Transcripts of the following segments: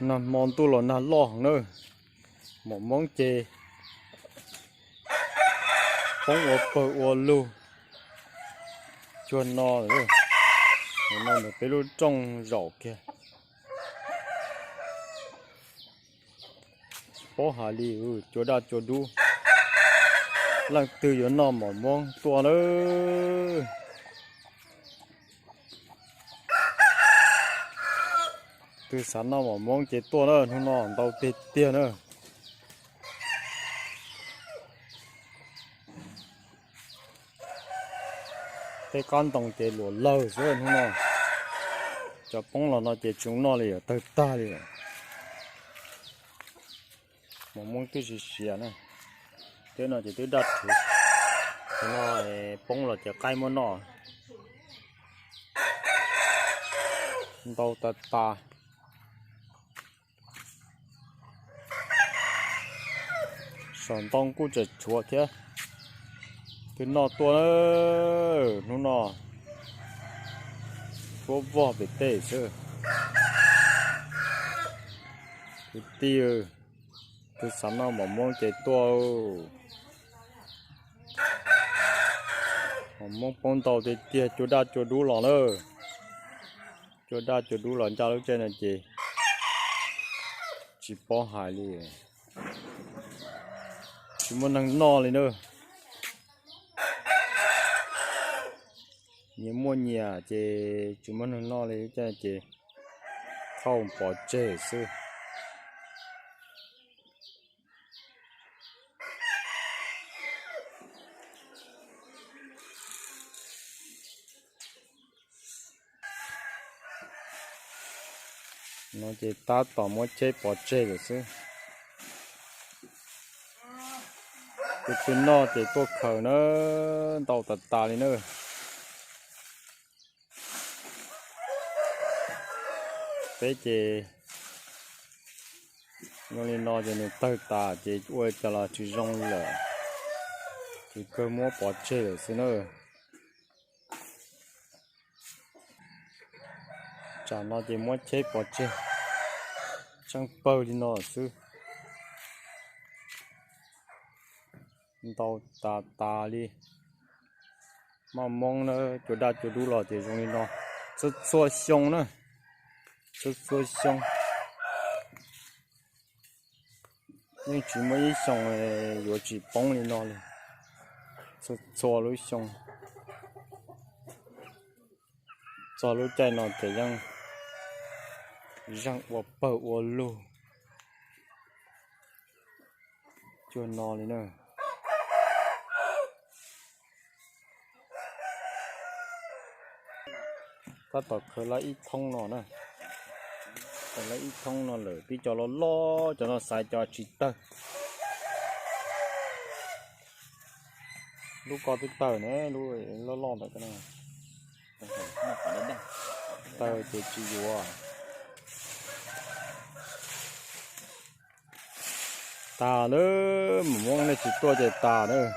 Nag hmo ntuj los nag loj heev na, mom moob ces poob ua pawg ua lug cuag no lawm. No ntawm peb lub rooj zaum kiag. Tsis paub hais li, cua daj cua dub, leej twg yuav noj mom moob tuaj na. Twg xav noj mom moob ces tuaj na, hnub no ntau tiag tiag na. Tej qab ntoo ces luam lawg xwb hnub no. Cov poob los no ces tsis noj li, tawg tag li. Mos moob twb siav siav na. Twb no ces twb daj rhuv. Cov no poob los ces qaib muab noj ntau tas tas. Saum ntoo kuj tseem tshuav thiab. Twb noj tuaj na, hnub no tuaj vog pem tej xwb. Kwv tij, twg xav noj mos moob ces tuaj. Mos moob poob ntau tiag tiag, cua daj cua dub los na. Cua daj cua dub los ncaj lub caij no ces tsis paub hais li. Tsis muaj neeg noj li na. Nyias muaj nyias ces tsis muaj neeg noj li, lub caij no ces thauj pov tseg xwb. No ces tab tom muab cheb pov tseg lawm xwb. Tus twg noj ces tuaj khaws na, ntau tas tas li na. Peb ces zoo li no ces nws tawg tas ces ua cas los tsis zoo li lawm, ces kawg muab pov tseg lawm xwb na. Tsam no ces muab cheb pov tseg tsheej pawg li no xwb. Ntau tas tas li. Maj moob na, cua daj cua dub los ces zoo li no txhua txhua xyoo na, txhua txhua xyoo. Yeej tsis muaj ib xyoo yuav tsis poob li no li, txhua txhua lub xyoo. Txog lub caij no ces yeej zeeg ua pawg ua lug cuag no li na. Tab tom khaws lawm ib thoob no na, khaws lawm ib thoob no lawm, tib co loj loj, cov no xaiv cov tsis tawg. Lub ko twb tawg ne, lub loj loj ntawm ko no. Tawg ces tsis yuav. Tas lawm, mos moob nej tsis tuaj ces tas lawm.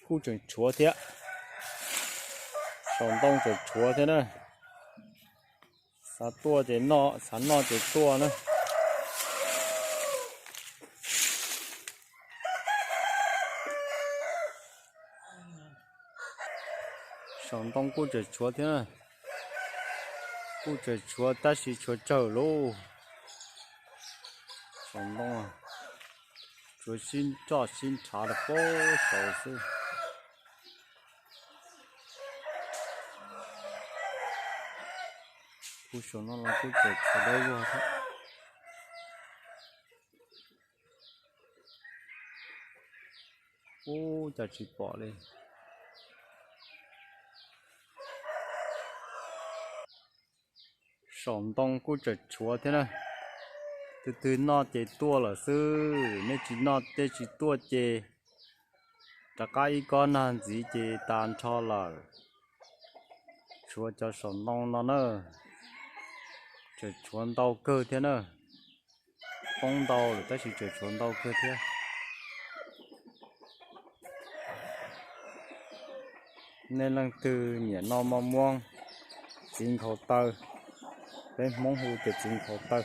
Kuj tseem tshuav thiab, saum ntoo tseem tshuav thiab na. Xav tuaj ces noj, xav noj ces tuaj na. Saum ntoo kuj tseem tshuav thiab, kuj tseem tshuav tab sis tshuav tsawg lauj. Saum ntoo tshuav sib nroj sib nrhav rau pem saud xwb. Kuj saum no los kuj tseem tshuav dawb vog thiab. Ub, cas tsis pom li. Saum ntoo kuj tseem tshuav thiab na. Tus twg noj ces tuaj lawm xwb, nej tsis noj tej tsis tuaj ces rov qab ib kob nag ntxiv ces tas nrho lawm. Tshuav cov saum ntoo no na, tseem tshuav ntau kawg thiab na. Poob ntau lawm tab sis tseem tshuav ntau kawg thiab. Nej leej twg nyiam noj moj muab txiv nkhaus taw, Peb Hmoob hu tias txiv nkhaus taw,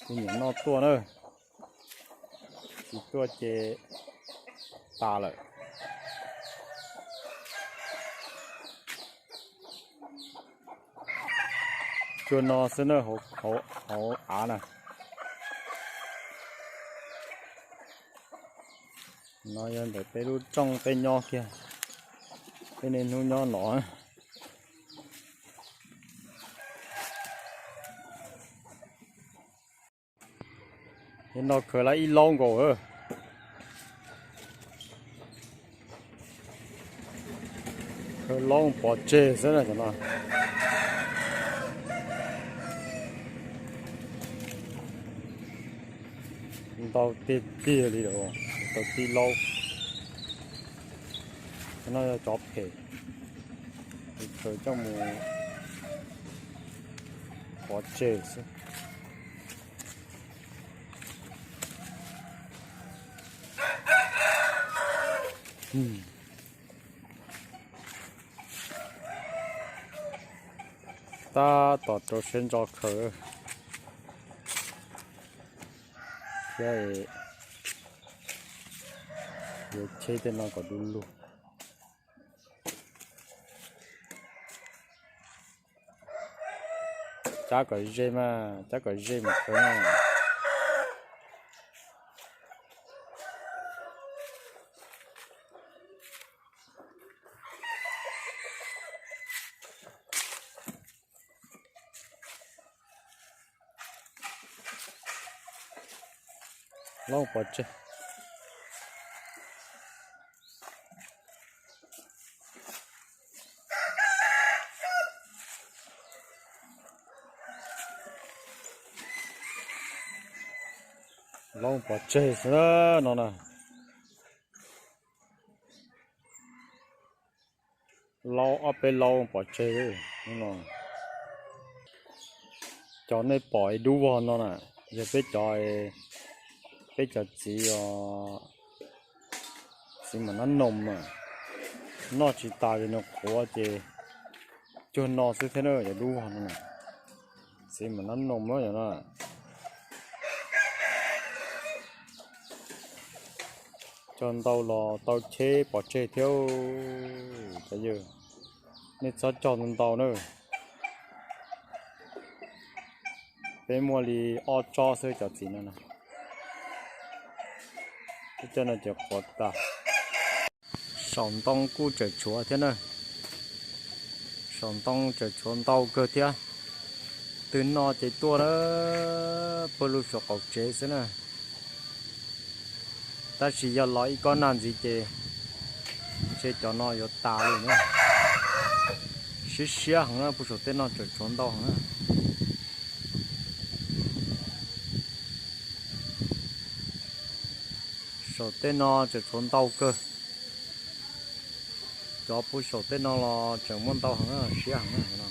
tus nyiam noj tuaj na, tsis tuaj ces tas lawm. Tsuag no xwb na, hauv av na. No yog ntawm peb lub rooj peb nyob kiag, peb niaj hnub nyob no. Nim no khaws lawm ib laub nkaus. Khaws laub pov tseg xwb na cov no. Ntau tiag tiag li lawm, tau tib laub. Cov no yog cov phem, khaws coj mus pov tseg xwb. Tab tom rau siab ntso khaws thiab, yuav cheb tej no kom du lug. Cab kom ze mas, cab kom ze mas khaws na. Laub pov tseg. Laub pov tseg xwb no na. Laub ob peb laub pov tseg no. Cov nej pom dub vog no na, yog peb cov, peb cov txiv, txiv mam nab noos mas, noj tsis tas ces nws qhuav ces cuag no xwb thiab na, cov dub vog no na. Txiv mam nab noos na cov no. Cog ntau los tau cheb pov tseg thiab. Cov yawg, nej txhob cog ntau ntau na. Peb muaj li ob tsob xwb cov txiv no. Cov no ces qhuav tas. Saum ntoo kuj tseem tshuav thiab na. Saum ntoo tseem tshuav ntau kawg thiab. Twg noj ces tuaj na, puag lug saum qaum tsev xwb na. Tab sis yog los ib kob nag ntxiv ces ntshe cov no yuav tas li na. Siab siab heev na, puag saum tej no tseem tshuav ntau heev na. Saum tej no tseem tshuav ntau kawg. Cov puag saum tej no los tseem muaj ntau heev, siab heev no.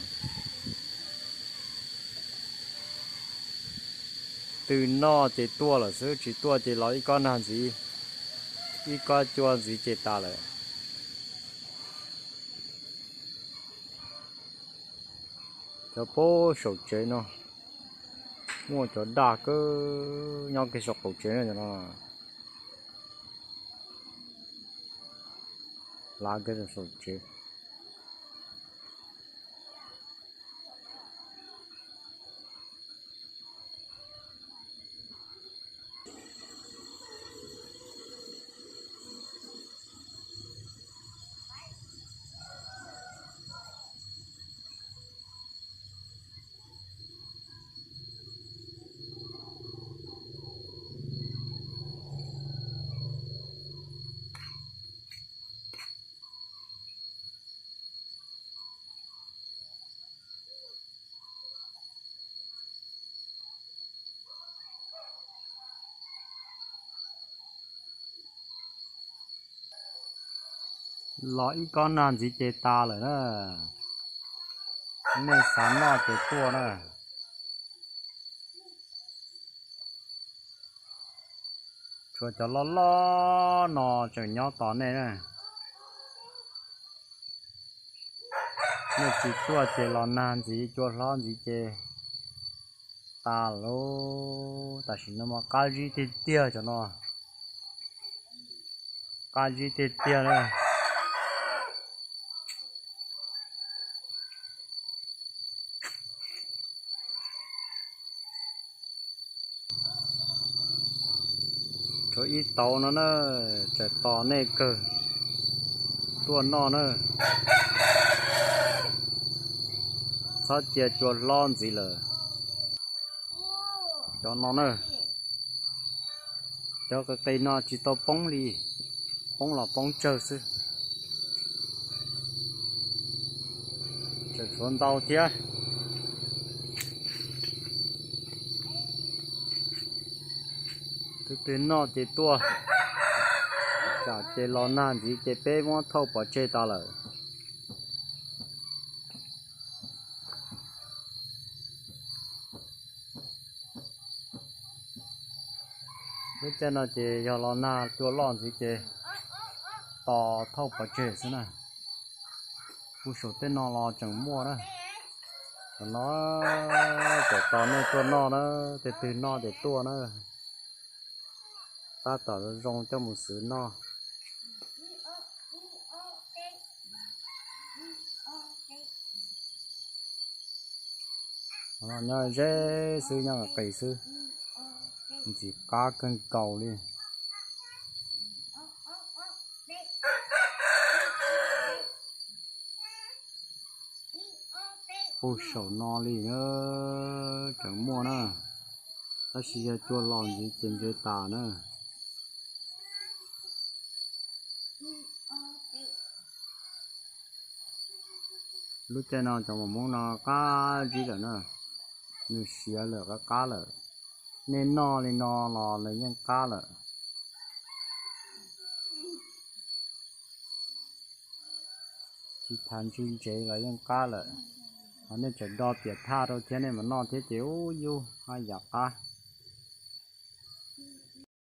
Twg noj ces tuaj lawm xwb, tsis tuaj ces los ib kob nag ntxiv, ib kob cua ntxiv ces tas lawm. Cov puag saum tsev no muaj cov daj kawg nyob kiag saum qaum tsev no. Lav kiag saum tsev. Los ib kob nag ntxiv ces tas lawm na. Nej xav noj ces tuaj na. Tshuav cov loj loj no tseem nyob tos nej na. Nej tsis tuaj ces los nag ntxiv cua hlob ntxiv ces Tas lawm, tam sim no mas qab zib tiag tiag cov no, qab zib tiag tiag na. Tshuav ib tauv no na, tseem tos nej kawg tuaj noj na. Txhob cia cua hlob ntxiv lawm. Cov no na, cov qis qis no tsis tau poob li, poob los poob tsawg xwb. Tseem tshuav ntau thiab. Tus twg noj ces tuaj, tsam ces los nag ntxiv ces peb muab thauj pov tseg tas lawm. Lub caij no ces yog los nag cua loj ntxiv ces tos thauj pov tseg xwb na. Kuv saum tej no los tseem muaj na. Tam no tseem tos nej tuaj noj na, tej twg noj ces tuaj na. Tab tom zoo coj mus xwb noj. Nyob ze xwb, nyob qis xwb, ntxim qab kawg nkaus li. Puag saum no li na, tseem muaj na, tab sis yog cua los ntxiv ces ntse tas na. Lub caij no cov maum hmoob no qab zib lawm na, nws siav lawm qab qab lawm. Nej noj li no los nws yeej qab lawm. Tsis tas ntswg ntsev los yeej qab lawm. Ho nej tseem do piam thaj rau thiab nej mam noj thiab ces ub yub haj yam qab.